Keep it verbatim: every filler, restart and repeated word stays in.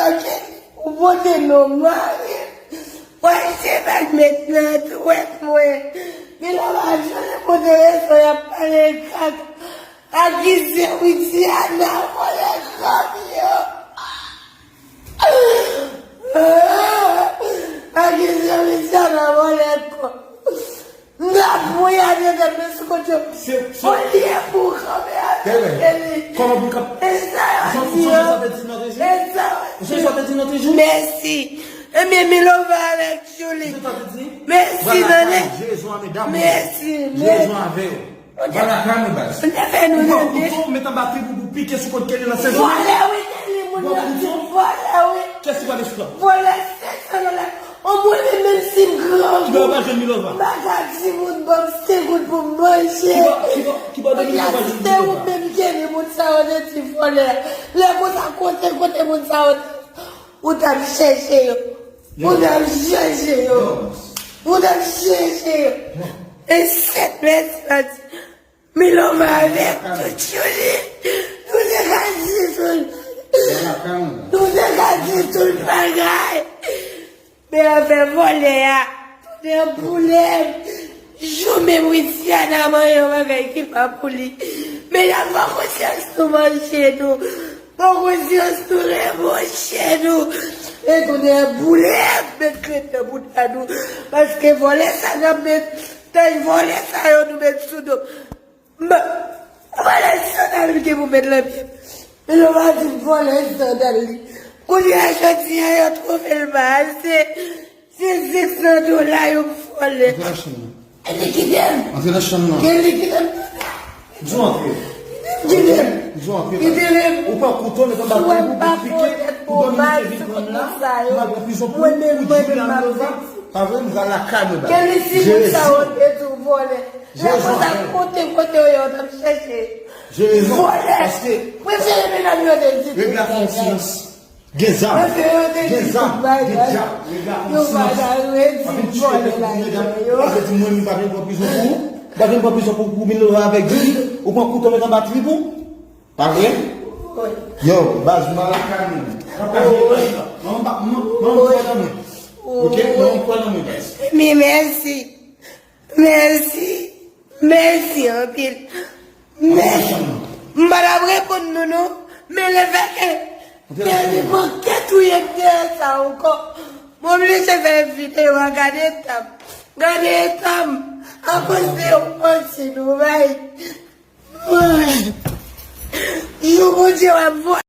Ok, ou pote non mari. Mwen se pa met nan twèt mwen. Milova jodi pote rezon y ap pale kaka. Akize Widiana vòlè kòb yo. Akize Widiana vòlè kòb. M ap voye ale nan men sou kote. Olye pou kanpe avèk li. Kòman pou kanpe? E sa yo di yo. E sa yo di yo. Mèsi. Ebyen, Milova avèk Julie. Mèsi, tande. Mèsi, mèsi. Vala ka nou baz. Ou pran kouto, ou met anba trip ou pou pike sou kòt Kelly nan sezon. Vòlè wi, Kelly, moun yo di vòlè wi. Kiyès ki pale sou sa? Vòlè senk san dola. O mwen menm, menm si m gran gout, m pa ka di moun ban m senk goud pou m manje. Ki bò, ki bò, ki bò de Milova jwenn Milova? Se ou menm Kelly, moun sa yo te di vòlè. Lè konsa, kote, kote moun sa yo te Ou t ap chèche yo. Ou t ap chèche yo. Ou t ap chèche yo. E sèt mèsi, mèsi. Milova avèk tout Julie. Nou te ka di tout. Nou te ka di tout bagay. Men afè vòlè a. Tounen poulè. Jou menm Widiana manyen yon bagay ki pa pou li. Men n ap pran konsyans nou manje nou. Pran konsyans nou rebwoche nou. E tounen boule ap met krèt nan bouda nou. Paske vòlè sa n ap met, tèl vòlè sa yo nou met sou do. M, vòlè sandal li gen pou met nan pye m. Milova di vòlè sandal li. Kounye a jodi a yo twouve l pa ase. Se senk san dola yo vòlè. Antre nan chanm nan. Antre nan chanm nan. Gen li ki te m. Di w antre. Kite m. Di w antre. Kite m. Ou pran kouto, met anba trip ou pou pike, pou ban nou te vin pran la, pou al pran prizon pou, pou di Milova. Pa vre, nou va lakay nou baz. Gen li si moun sa yo te di w vòlè. Lè konsa kote, kote yo ye, yo t ap chèche. Vòlè. Prefere medam yo te di tout bagay. Gen zam, gen zam, gen dyab, gen dyab. Yo pa ta redi vòlè la yo. Sa vle di mwen, m pa vin pran prizon pou ou. M pa vin pran prizon pou, pou Milova avèk Julie. Ou pran kouto met anba trip ou. Pa vre? Yo, baz, nou lakay nou. Mwen pa, mwen, mwen, mwen, mwen, mwen, mwen, mwen, baz. Men mèsi. Mèsi. Mèsi anpil. Men, m pa t ap reponn nou, non. Men lefètke, gen de pakèt ou ye dèyè sa ankò. M oblije fè videyo a, gade eta m. Gade eta m. Akoz de yon manti nou bay. Jou Bondye w ap vwa.